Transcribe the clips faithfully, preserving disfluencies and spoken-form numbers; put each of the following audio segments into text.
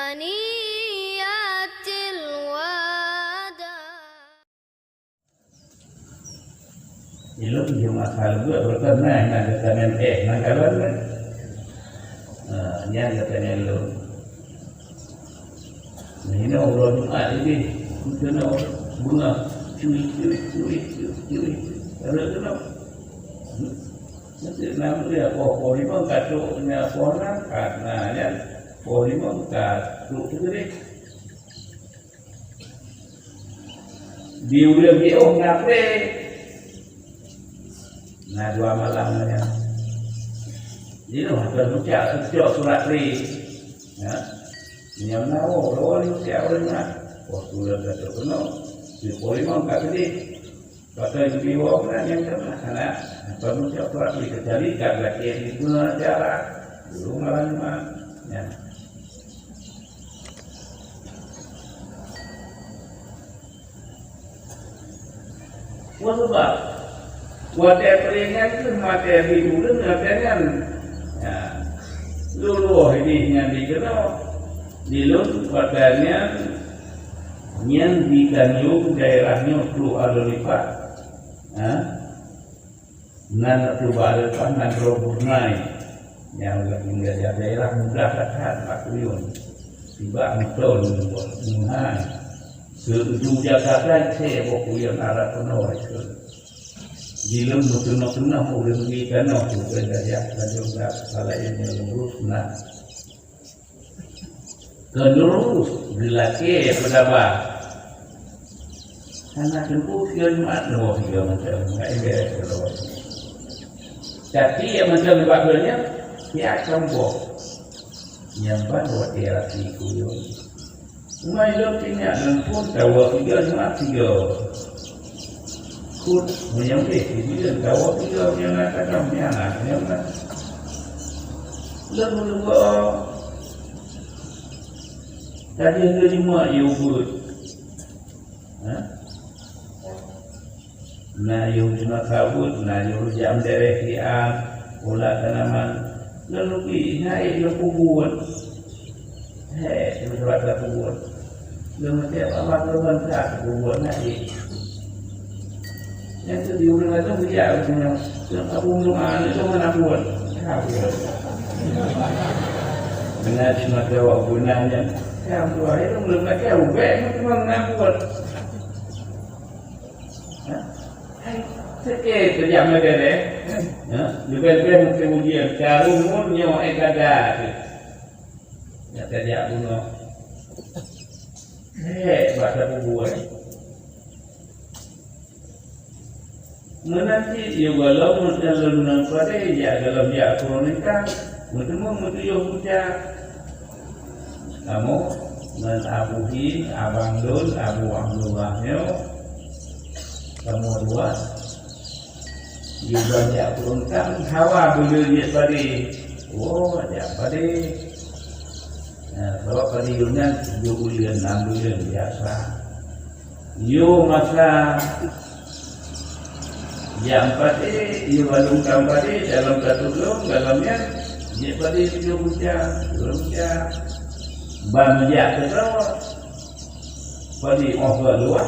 Saniyatil wada. Ilôn jeuet masa leubeut, beutôi na, na geutanyan éh, na kalon kan. Ha, nyan geutanyan lôn. Nah, inoe uroe Jumat idéh, keunoe beungoh, cuit, cuit, cuit, cuit, cuit. Rhot keunoe. Nanti na meuliah poh, poh limong ka trok, na poh nam ka, na nyan, poh limong ka trok teugeudeh. Di ureueng jiôh na pré. Na dua malam nyan. Jinoe hana mucak seucok surat pré. Ya. Nyang na woe, woe mucak ureueng na. Wah, ulôn ka trok keunoe. Di poh limong ka keudeh. Pakai geubi woe na nyang teuma hana. Hana mucak surat pré, kecuali ka geulakée di guna acara. Dulu malam Jumat. Ya. Peue sabab? Watée peuingat keu maté di ureueng watée nyan. Ya. Lulus idéh nyan di keunoe. Di lôn watée nyan, nyan di Tanjong daerah nyoe trok alôn lipat. Ha? Nan Atu Bare Pah, nan Roh Burnai, nyang lagée daerah mudah that-that bak kuyun. Sibak meuton buet meuhai. Seu-, ujong Jakarta, isé boh kuyun arah keunoe ikheun. Di lôn meuteungoh-teungoh ureueng di tanoh tu, keu dayah Tanjong Dak, Salayan nyang lurus na. Keu lurus geulakée peugaba. Hana teupeu keu Jumat lôn sigoe macam, nggak ibarat keudroe. Tapi nyang macam nibak donya, siat sombong. Nyang ban watée laki kuyun. Cuma ilôn ingat lôn phon tawoe sigoe Jumat sigoe. Kut meunyoe beh sibileuen tawoe sigoe, meunyoe na kadang nyan, meunyoe na. Lôn meuleugoe. Tadi lôn jimeuak yue ubeut. Ha? Na yue jimeuak ubeut, na yue jak meudareh siat, ulat tanaman. Lôn rugi, na ék lôn peubuet. Hé, lôn rasa peubuet. Lôn meucék Allah, lôn rasa peubuet na ék. Nyang teudiu ureueng laén geujak u sinan, "Lôn ka bunueng aneuk lôn hana buet." Ka buet. Meunan cit mata awak guna nyan. Ka buet, lôn, lôn ka ubek nyan teuma hana buet. Ha? Hai, seukée teujak meudeh, ha? Leubeh-leubeh meukeue ujian, ka rumun nyoe ék gada teuh. Nyang teujak bunoe. Hék, bak tapeubuet. Meunan cit yue gohlom meuteumé lôn ngon padé, jak gohlom jak keuneuk ka, meuteumé meutuyoh buta. Kamoe ngon Abu Hin, abang lôn, Abu Abdullah nyoe, kamoe dua. Yue gohlom jak keuneuk ka, hawa beuleueh jeuet padé. Oh, jak padé. Nah, sabab padé yue nyan tujoh buleuen, nam buleuen biasa. Yue masa jak padé, yue balum tam padé, dalam satu lôn, dalam nyan, jeuet padé tujoh buta, tujoh buta. Ban jak keudroe, padé óh ka luwah,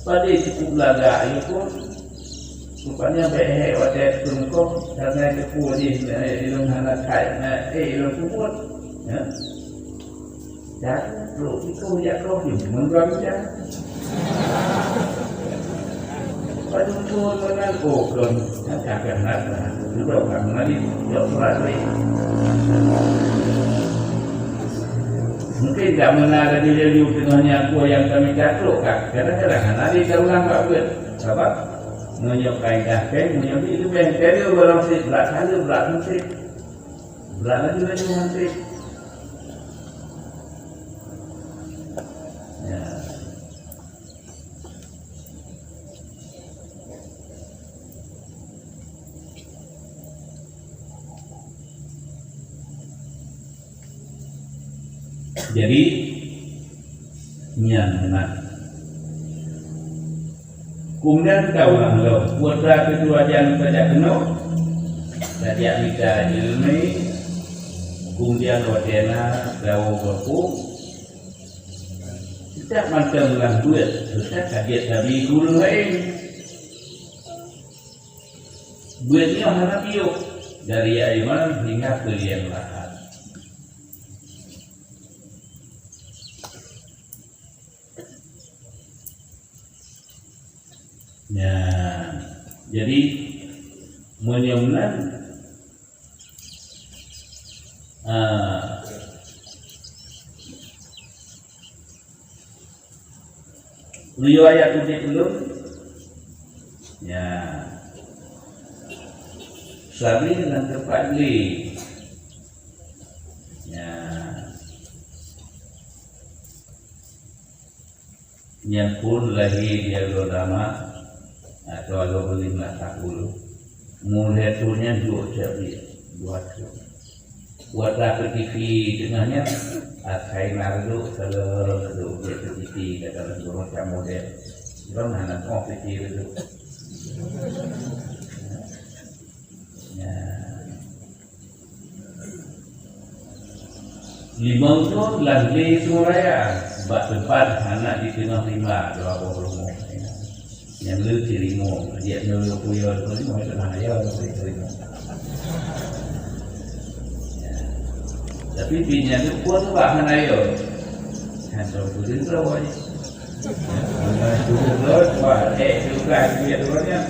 padé cukup lagak yue phon. Rupanya bèk hék watèe teungkôh, karena teupeu jih, eh, ilôn hana that, eh, ilôn peubuet. Ya. Dan trok iko jak roh jih, meugang jak. Padum thôn meunan, oh, kon, nyang ka keuh na, na, dudoe ka meunari, jok surat lé. Mungkin ka meunan laju-laju teungoh nyan, peue nyang kami ka trok ka, kadang-kadang hana lé ka ulang bak buet. Sabab, meunyoe kaedah péng, meunyoe di leubeh, kaya barang sit, brat saleuem, brat meusét. Brat laju-laju meusét. Ya. Jadi, nyan meunan. Keumudian taulang lom, peue teuma tujuan tajak keunoe, tajak mita ileumèe, Kemudian watée na dawa gampông, teutab mantong lam beuet, teutab ka jeuet tabi ureuëng laén. Beuet nyoe hana piôh dari Aiman hingga keu Lieng Lahat. Nyan. Jadi, meunyoe meunan, ah, riwayat udeb ulôn, ya, sabe lam teumpat glé. Ya. Nyan phon lahé di aloe lama atau aloe beulima takulô. Mulai thôn nyan duek cit, dua thôn. Watée ka T V teungoh nyan, asai na reudôk, saleuem reudôk, jeuet keu T V, kata lôn gurôh cak model. Droe hana tuoh T V reudôk. Ya. Limong thôn lam glé Sungai Raya, bak teumpat hana di teungoh rimba dua boh rumoh. Nyang le cit limong, jeuet nyoe lôn kuyôn, lôn limong, itu nah, ya, lôn kuyôn. Ya. Tapi pi nyan tu pun bak hana yo. Hantom kuyôn tu, wai. Hana kuyôn tu, wai. Eh, tu kan, dia tu kan.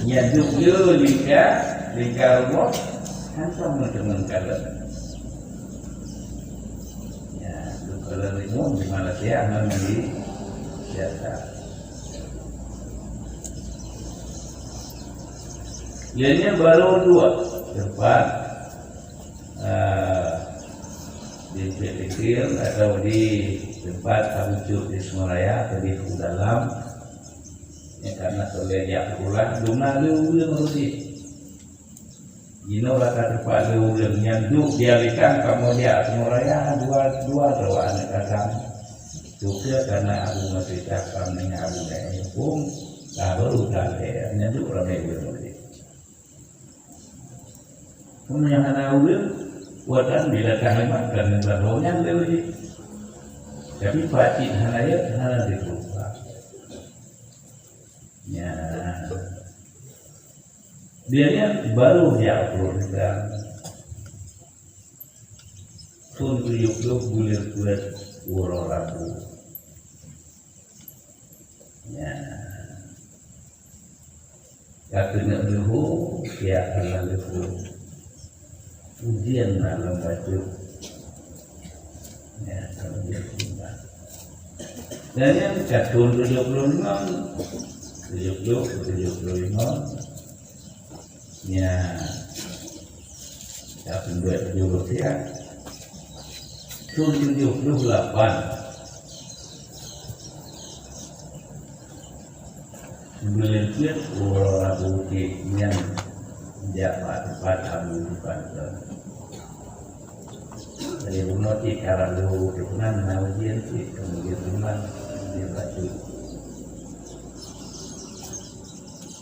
Nyan duek yo lingka, lingka rumoh, hantom meuteumé kalon. Ya, duek kalon limong di Malaysia, hana di Jakarta. Ianya baru dua tempat, eh, di Pekir atau di tempat Abu Cuk di Sungai Raya, atau di Dalam. Ya, karena teuleujak pulang, dum na lé ureuëng rudi. Jinoe rata teumpat lé ureuëng nyang duek di Alikang kamoe jak Sungai Raya dua, dua droe aneuëk gadang. Toke karena Abu Masih Cakam ngon Abu Daeng Yumpung, ka baru ka lhée nyan duek ramé ureuëng rudi. Meunyoe hana ureuëng, watée bila ka hemat kan nibak roh nyan lé ureuëng. Tapi pacit hana yot, hana diperupa. Ya. Dia nyan baru jak peuet. Thôn tujoh ploh buleuen peuet uroe Rabu. Ya. Ka keuneuk leuhô, siat hana leuhô. Ujian na lam bacut. Ya, ka ujian timbang. Dan nyan ka thôn tujoh ploh limong, tujoh ploh, tujoh ploh limong. Ya. Ka peubuet tujoh ploh siat. Thôn tujoh ploh lapan. Buleuen peuet uroe Rabu nyan jak bak teumpat Abu di Panton. Jadi bunoe cit ka lalu teupeunang na ujian cit, kemudian teuma dia bacut.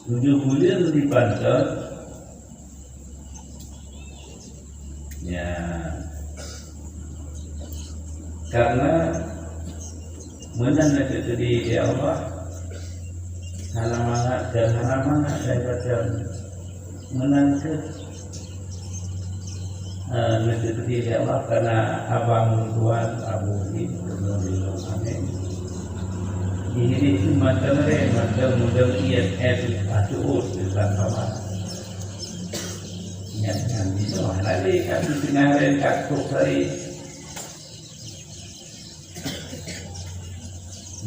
Tujoh buleuen di Panton. Ya. Karena meunan neuteupeu di Allah, hana mangat dan hana mangat dan macam meunan keuh, eh, neuteupeu di Allah karena abang tuan Abu Hidayat. Amin. Ini itu mata mereka, mata muda iat, eh, atuh, bukan paman. Nyan, nyan, di Tuhan ada, tapi tengah hari takut hari.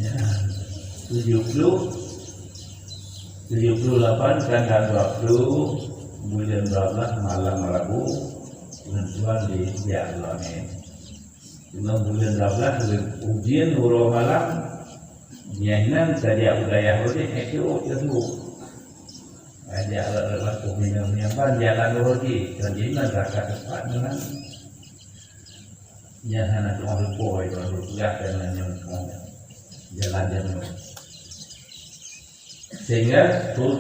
Ya, tujoh ploh, tujoh ploh lapan tanggal dua ploh buleuen dua belas malam Rabu, buleuen tuan di, di Allah ni. Cuma buleuen dua belas ujian uroe malam, nyan nan saja budaya Rote, eh, tu, tu, tu. Raja alat-alat minum nyan ban jalan lagi, dan jinan rasa tepat dengan nyan hana tuan lupa itu, lalu peugah dan nyan jalan jalan. Sehingga tu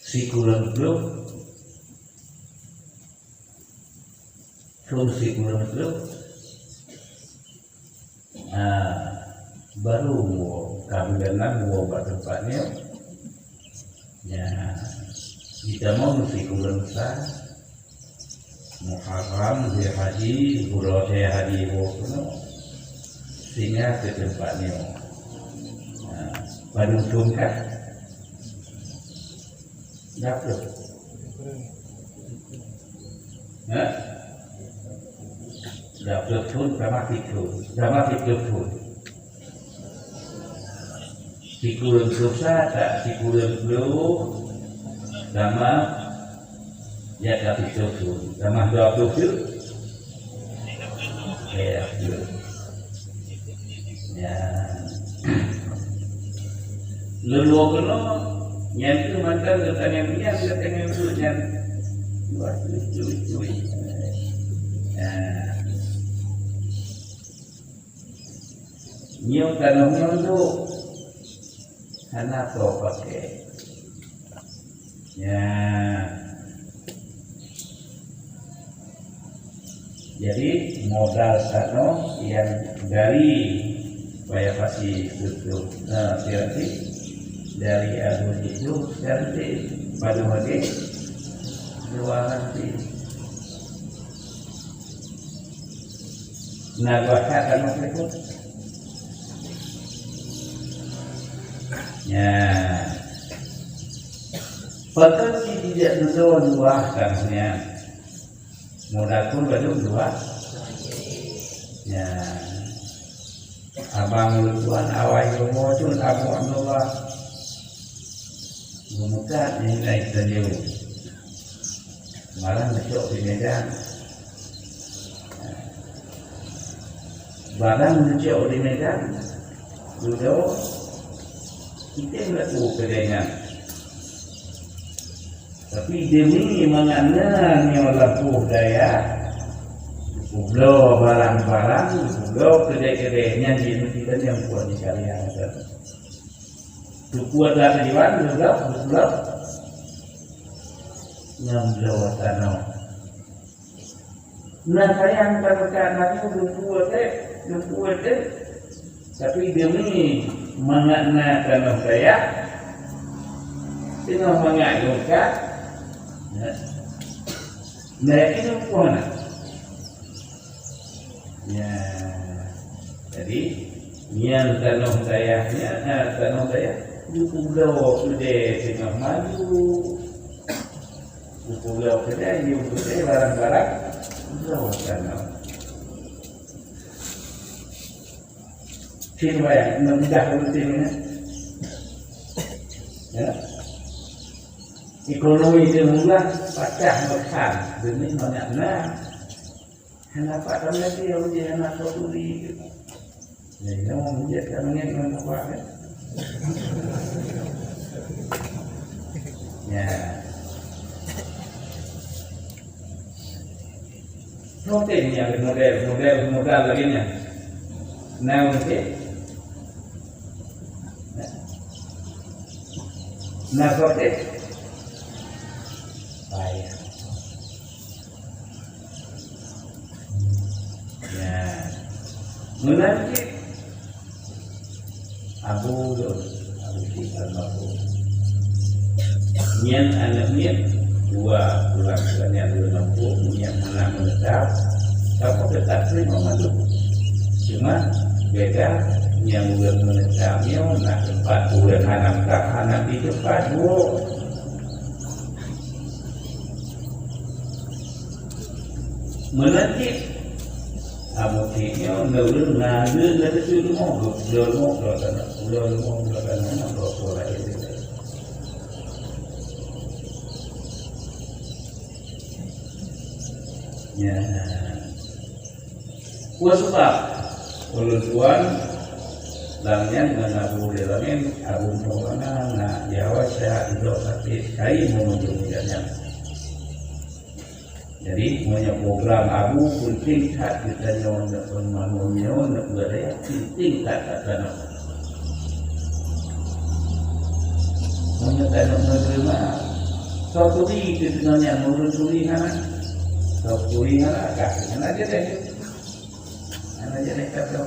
sikurang ploh Thôn sikureueng ploh. Ah, baru woe, ka buleuen nam woe bak teumpat nyoe. Ya, jitamong sikureueng sa. Muharram, Zulhijjah, buleuen Haji woe keunoe. Singoh keu teumpat nyoe. Ah, padum thôn kah? Dapur. Ha? Dapur pun sama situ, sama situ pun. Sikureueng ploh sa, tak sikureueng ploh, sama, ya, tak situ pun. Sama dua puluh tu. Ya, ya. Ya. Leuluwa keunoe, nyan keuh mantong geutanyoe nyan, geutanyoe buet nyan. Wah, lucu-lucu. Nah. Nyoe tanoh nyoe duek. Hana soe pakai. Ya. Jadi, modal tanoh nyang dari Paya Pasi tutup, eh, berarti dari Abu Jitu, berarti padum lagi? Dua lagi. Nah, dua kat tanoh itu. Ya. Pakon sijak dudoe luwah tanah nyan. Modal pun padum dua. Ya. Abang ulôn tuan awai rumoh tu Abu Abdullah. Meumukat nilai tanyoe. Barang geucok di Medan. Barang geucok di Medan. Dudoe. Kita nak tu kedengan. Tapi demi mangat na nyoe lampôh dayah, geupubloe barang-barang, geupubloe keudè-keudè nyan jimeuti dan nyang kuat di kalian. Tuku ata tujuan, geubloe, geubloe. Nyang bloe tanoh. Na sayang tapeugah na nyoe geupeu teuh, geupeu teuh. Tapi demi mangat na tanoh dayah, teungoh mangat lungkat, na, na yakin peue na? Ya. Jadi, nyan tanoh dayah nyan, ah, tanoh dayah, geupubloe keudè teungoh maju. Geupubloe keudè, geupubloe barang-barang, bloe tanoh. Cit wayang, meundah rutin, ya. Ya. Ekonomi teuh mudah, pacah meuhan, demi mangat na. Hana pat tameugaséh, hana soe turi. Nyoe jeuet ka meungieng ngon Allah, kan? Ya. Mungkin ya, model, model, modal lagi nya. Nah, mungkin. Nah, mungkin. Baik. Ya. Meunan cit Abu lôn, Abu Syik almarhum. Nyan aneuk miet dua, pulang nyan lôn nampak, nyan hana meunetap, tapi teutap teurimong mandum. Cuma beda nyang ulôn meunetap nyoe na teumpat ulôn hana meunetap, hana di teumpat buet. Meunan cit, Abu Syik nyoe neulheueh na lheueh lagèe teuma, geubloe leumo, bloe tanoh, bloe leumo, bloe tanoh, na bloe-bloe laén. Ya. Peue sabab ulôn tuan lam nyan ngon Abu Jalamin, Abu Maulana, na Jawa, sehat, idok sakét, kai meungunjungi gobnyan. Jadi, meunyoe program Abu penting that geutanyoe, neuk peurumoh nyoe, neuk budaya, penting that, that tanoh. Meunyoe tanoh meuneurimong, soe turi keu tanoh nyan, meunurot turi hana. Tokuri hana kah, hana jadi. Hana jadi kata.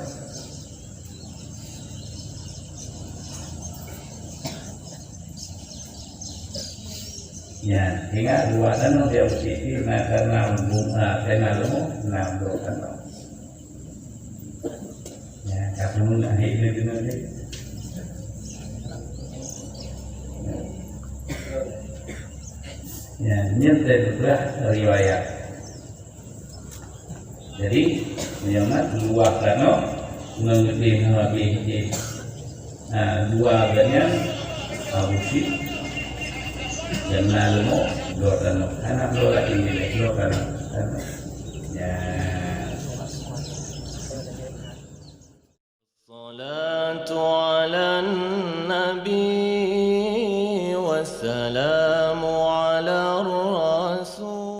Ya, ingat dua tanoh dia mesti na karena bunga kena lemu, na dua tanoh. Ya, kamu nak hik ni kena ni. Ya, nyen teupeugah riwayat. Jadi, meunyoe mat luwah tanoh ngon geude ngon habéh jih. Ha, dua geuh nyan Abu Syik dan na leumo dua tanoh. Anak dua lagi ni dua tanoh. Ya. الصلاة على النبي والسلام على الرسول.